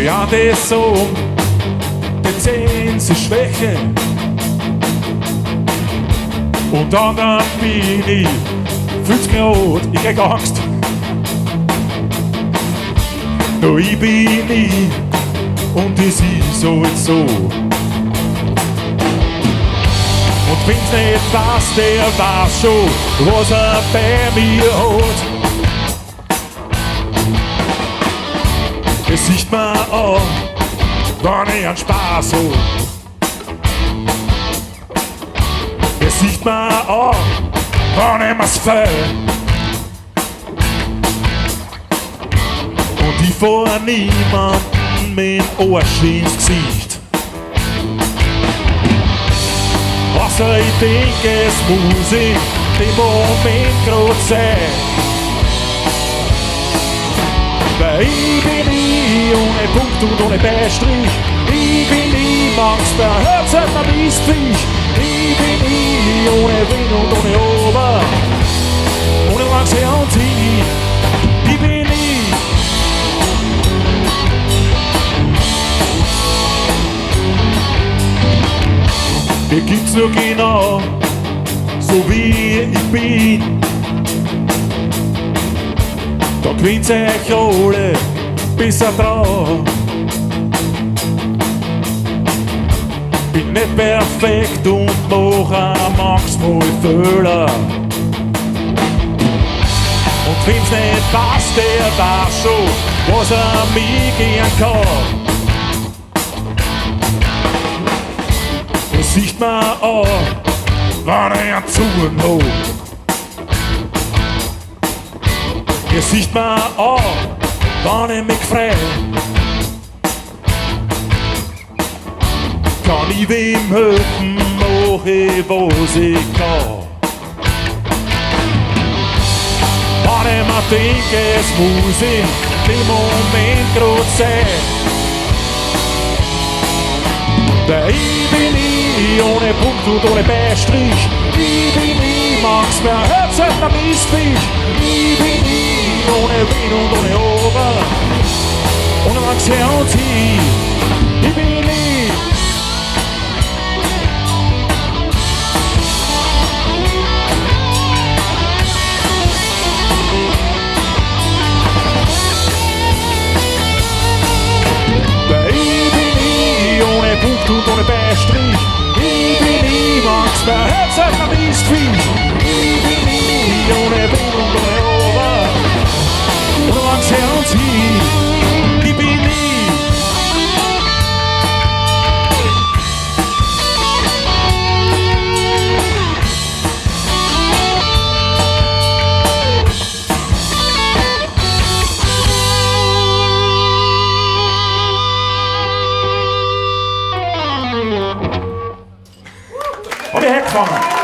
Ja, das so, die sehen sie Schwäche. Und dann bin ich viel zu grad, ich krieg Angst. Nur ich bin ich und es ist halt so. Und wenn's nicht passt, der weiß schon, was er bei mir hat. Es sieht man an, wenn ich einen Spaß hab. Es sieht man an, wenn ich mir's fehl. Und ich fahr niemanden mit dem Arsch ins Gesicht. Außer ich denk, es muss in dem Moment grad sein. Weil ich bin ich, ohne Punkt und ohne Beistrich. Ich bin ich, Max bei Herz am Mistviech. Ich bin ich, ohne Wind und ohne Ober. Ohne Max her und hin. Ich bin ich. Mir gibt's nur genau so wie ich bin. Da gewinnt euch alle besser dran. Bin nicht perfekt und mach auch manchmal Fehler. Und wenn's nicht passt, der weiß schon, was er mir gern kann. Das sieht man an, wenn ich einen Zuhören hab. Das sieht man an, wenn ich mich freu. Kann ich wem helfen, mach ich, was ich kann. Wenn ich mir denk, es muss in dem Moment grad sein. Weil ich bin ich, ohne Punkt und ohne Beistrich. Ich bin ich, Max, wer hört sich am Mistviech. Ich bin ich, ohne Wind und ohne Ober. Ohne Max her und hin. Ich bin ich. Weil ich bin ich, ohne Punkt und ohne Beistrich. Ich bin ich, Max, wer hört sich am Mistviech. Ich bin ich, ohne Wind und ohne Ober. Ohne Max her und hin. Ich bin ich. Hab ich hergefangen.